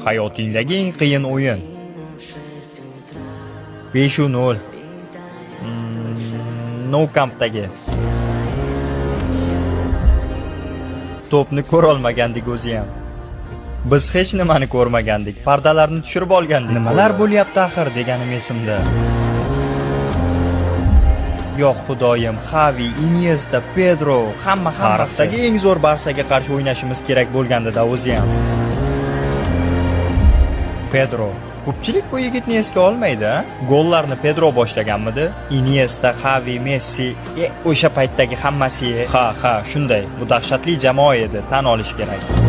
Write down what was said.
Hayotingdagi eng qiyin o'yin. 5-0. Nou Campdagi. To'pni ko'rolmagandik o'zi ham. Biz hech nimani ko'rmagandik. Pardalarni tushirib olgandik. Nimalar bo'lyapti axir deganim esimda. Yo'q xudoyim, Xavi, Iniesta, Pedro, hamma hammasi eng zo'r Barsaga qarshi o'ynashimiz kerak bo'lgandi-da o'zi ham. Pedro. Ko'pchilik bu yigitni esga olmaydi, a? Gollarni Pedro boshlaganmidi? Iniesta, Xavi, Messi, o'sha paytdagi hammasi. Ha, ha, shunday. Bu dahshatli jamoa edi, tan olish kerak.